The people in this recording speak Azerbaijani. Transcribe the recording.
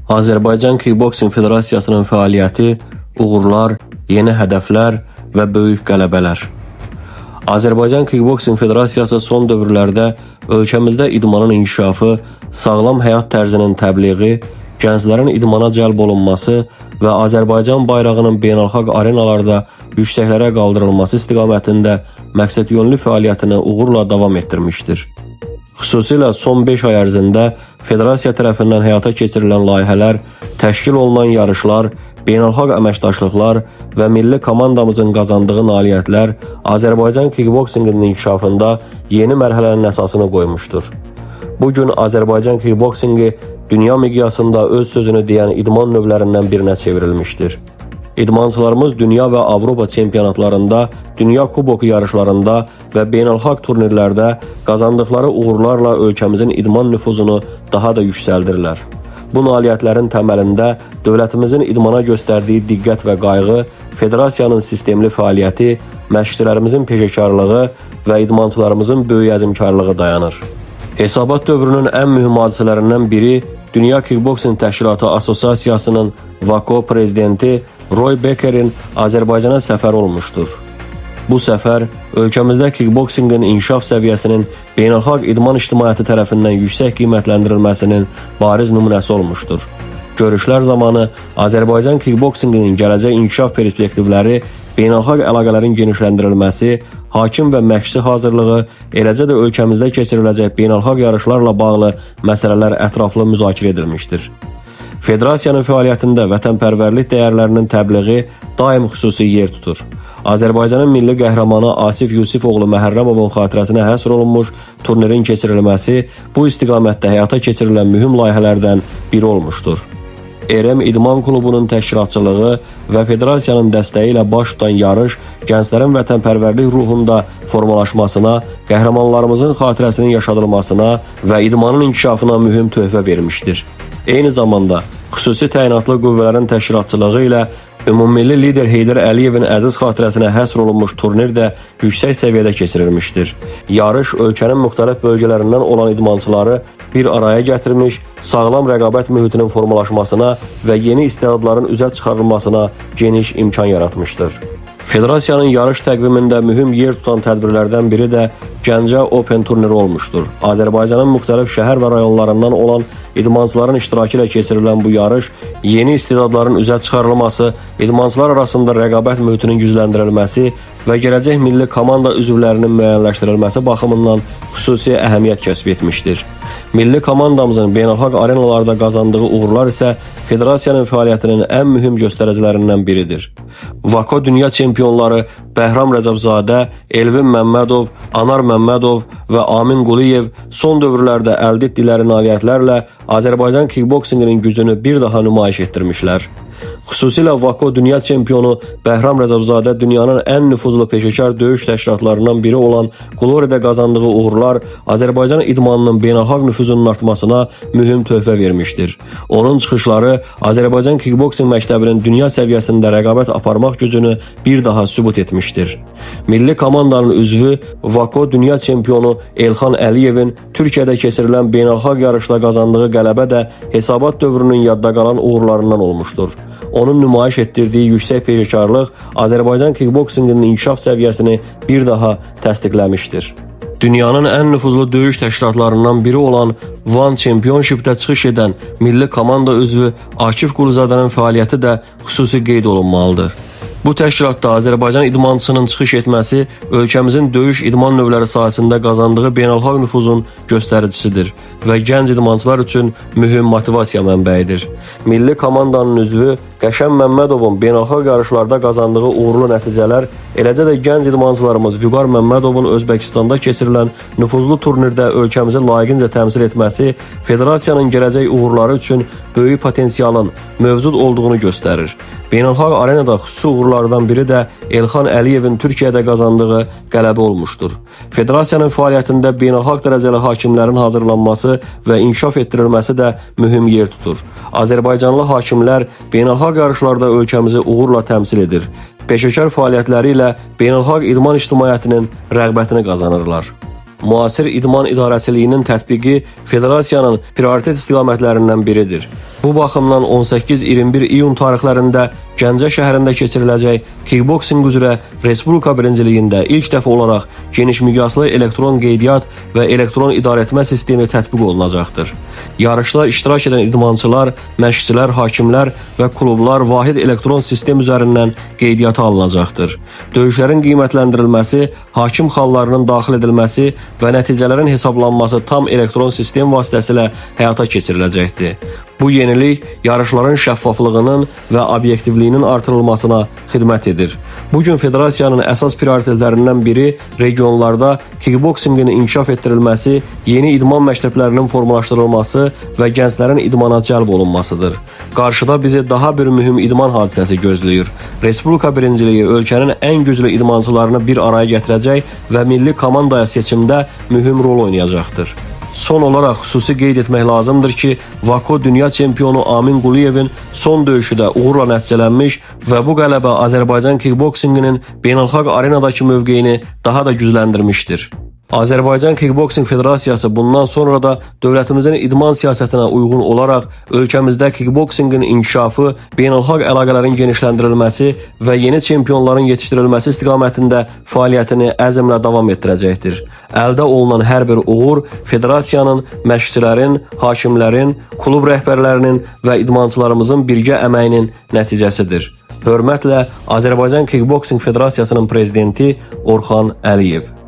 Azərbaycan Kickboksing Federasiyasının fəaliyyəti, uğurlar, yeni hədəflər və böyük qələbələr. Azərbaycan Kickboksing Federasiyası son dövrlərdə ölkəmizdə idmanın inkişafı, sağlam həyat tərzinin təbliği, gənclərin idmana cəlb olunması və Azərbaycan bayrağının beynəlxalq arenalarda yüksəklərə qaldırılması istiqamətində məqsədyönlü fəaliyyətini uğurla davam etdirmişdir. Xüsusilə son 5 ay ərzində federasiya tərəfindən həyata keçirilən layihələr, təşkil olunan yarışlar, beynəlxalq əməkdaşlıqlar və milli komandamızın qazandığı nailiyyətlər Azərbaycan kickboksinginin inkişafında yeni mərhələnin əsasını qoymuşdur. Bu gün Azərbaycan kickboksingi dünya miqyasında öz sözünü deyən idman növlərindən birinə çevrilmişdir. İdmançılarımız dünya və Avropa çempionatlarında, dünya kuboku yarışlarında və beynəlxalq turnirlərdə qazandıqları uğurlarla ölkəmizin idman nüfuzunu daha da yüksəldirlər. Bu nailiyyətlərin təməlində dövlətimizin idmana göstərdiyi diqqət və qayğı, federasiyanın sistemli fəaliyyəti, məşqçilərimizin peşəkarlığı və idmançılarımızın böyük əzmkarlığı dayanır. Hesabat dövrünün ən mühüm hadisələrindən biri Dünya Kickboksing Təşkilatı Assosiasiyasının VAKO prezidenti Roy Becker'in Azərbaycana səfəri olmuşdur. Bu səfər ölkəmizdə kickboksingin inkişaf səviyyəsinin beynəlxalq idman ictimaiyyəti tərəfindən yüksək qiymətləndirilməsinin bariz nümunəsi olmuşdur. Görüşlər zamanı Azərbaycan kickboksinginin gələcək inkişaf perspektivləri, beynəlxalq əlaqələrin genişləndirilməsi, hakim və məşqçi hazırlığı, eləcə də ölkəmizdə keçiriləcək beynəlxalq yarışlarla bağlı məsələlər ətraflı müzakirə edilmişdir. Federasiyanın fəaliyyətində vətənpərvərlik dəyərlərinin təbliği daim xüsusi yer tutur. Azərbaycanın milli qəhrəmanı Asif Yusifoğlu Məhərrəmovun xatirəsinə həsr olunmuş turnirin keçirilməsi bu istiqamətdə həyata keçirilən mühüm layihələrdən biri olmuşdur. RM İdman Klubunun təşkilatçılığı və federasiyanın dəstəyi ilə baş tutan yarış gənclərin vətənpərvərlik ruhunda formalaşmasına, qəhrəmanlarımızın xatirəsinin yaşadılmasına və idmanın inkişafına mühüm töhfə vermişdir. Eyni zamanda xüsusi təyinatlı qüvvələrin təşkilatçılığı ilə ümummilli lider Heydər Əliyevin əziz xatirəsinə həsr olunmuş turnir də yüksək səviyyədə keçirilmişdir. Yarış ölkənin müxtəlif bölgələrindən olan idmançıları bir araya gətirmiş, sağlam rəqabət mühitinin formalaşmasına və yeni istedadların üzə çıxarılmasına geniş imkan yaratmışdır. Federasiyanın yarış təqvimində mühüm yer tutan tədbirlərdən biri də Gəncə Open turniri olmuşdur. Azərbaycanın müxtəlif şəhər və rayonlarından olan idmançıların iştirakı ilə keçirilən bu yarış yeni istedadların üzə çıxarılması, idmançılar arasında rəqabət mühitinin gücləndirilməsi və gələcək milli komanda üzvlərinin müəyyənləşdirilməsi baxımından xüsusi əhəmiyyət kəsb etmişdir. Milli komandamızın beynəlxalq arenalarda qazandığı uğurlar isə federasiyanın fəaliyyətinin ən mühüm göstəricilərindən biridir. VAKO dünya çempionları Bəhram Rəcəbzadə, Elvin Məmmədov, Anar Məmmədov və Amin Quliyev son dövrlərdə əldə etdikləri nailiyyətlərlə Azərbaycan kickboksinginin gücünü bir daha nümayiş etdirmişlər. Xüsusilə VAKO dünya çempionu Bəhram Rəcəbzadə dünyanın ən nüfuzlu peşəkar döyüş təşkilatlarından biri olan Glory'də qazandığı uğurlar Azərbaycan idmanının beynəlxalq nüfuzunun artmasına mühüm töhfə vermişdir. Onun çıxışları Azərbaycan kickboksing məktəbinin dünya səviyyəsində rəqabət aparmaq gücünü bir daha sübut etmişdir. Milli komandanın üzvü VAKO dünya çempionu Elxan Əliyevin Türkiyədə keçirilən beynəlxalq yarışda qazandığı qələbə də hesabat dövrünün yadda qalan uğurlarından olmuşdur. Onun nümayiş etdirdiyi yüksək peşəkarlıq Azərbaycan kickboksinginin inkişaf səviyyəsini bir daha təsdiqləmişdir. Dünyanın ən nüfuzlu döyüş təşkilatlarından biri olan One Championship-də çıxış edən milli komanda üzvü Akif Quluzadənin fəaliyyəti də xüsusi qeyd olunmalıdır. Bu təşkilatda Azərbaycan idmançısının çıxış etməsi ölkəmizin döyüş idman növləri sahəsində qazandığı beynəlxalq nüfuzun göstəricisidir və gənc idmançılar üçün mühüm motivasiya mənbəyidir. Milli komandanın üzvü Qəşən Məmmədovun beynəlxalq yarışlarda qazandığı uğurlu nəticələr, eləcə də gənc idmançılarımız Vüqar Məmmədovun Özbəkistanda keçirilən nüfuzlu turnirdə ölkəmizi layiqincə təmsil etməsi federasiyanın gələcək uğurları üçün böyük potensialın mövcud olduğunu göstərir. Beynəlxalq arenada xüsusi uğurlardan biri də Elxan Əliyevin Türkiyədə qazandığı qələbə olmuşdur. Federasiyanın fəaliyyətində beynəlxalq dərəcəli hakimlərin hazırlanması və inkişaf etdirilməsi də mühüm yer tutur. Azərbaycanlı hakimlər beynəlxalq yarışlarda ölkəmizi uğurla təmsil edir. Peşəkar fəaliyyətləri ilə beynəlxalq idman ictimaiyyətinin rəğbətini qazanırlar. müasir idman idarəçiliyinin tətbiqi federasiyanın prioritet istiqamətlərindən biridir. Bu baxımdan 18-21 iyun tarixlərində Gəncə şəhərində keçiriləcək kickboksing üzrə Respublika birinciliyində ilk dəfə olaraq geniş miqyaslı elektron qeydiyyat və elektron idarəetmə sistemi tətbiq olunacaqdır. Yarışda iştirak edən idmançılar, məşqçilər, hakimlər və klublar vahid elektron sistem üzərindən qeydiyyata alınacaqdır. Döyüşlərin qiymətləndirilməsi, hakim xallarının daxil edilməsi və nəticələrin hesablanması tam elektron sistem vasitəsilə həyata keçiriləcəkdir. Bu yenilik yarışların şəffaflığının və obyektivliyinin artırılmasına xidmət edir. Bu gün federasiyanın əsas prioritetlərindən biri regionlarda kickboksingin inkişaf etdirilməsi, yeni idman məktəblərinin formalaşdırılması və gənclərin idmana cəlb olunmasıdır. Qarşıda bizi daha bir mühüm idman hadisəsi gözləyir. Respublika birinciliyi ölkənin ən güclü idmançılarını bir araya gətirəcək və milli komandaya seçimdə mühüm rol oynayacaqdır. Son olaraq xüsusi qeyd etmək lazımdır ki, WAKO dünya çempionu Amin Quliyevin son döyüşü də uğurla nəticələnmiş və bu qələbə Azərbaycan kickboksinginin beynəlxalq arenadakı mövqeyini daha da gücləndirmişdir. Azərbaycan Kickboksing Federasiyası bundan sonra da dövlətimizin idman siyasətinə uyğun olaraq ölkəmizdə kickboksingin inkişafı, beynəlxalq əlaqələrin genişləndirilməsi və yeni çempionların yetişdirilməsi istiqamətində fəaliyyətini əzmlə davam etdirəcəkdir. Əldə olunan hər bir uğur federasiyanın, məşqçilərin, hakimlərin, klub rəhbərlərinin və idmançılarımızın birgə əməyinin nəticəsidir. Hörmətlə Azərbaycan Kickboksing Federasiyasının prezidenti Orxan Əliyev.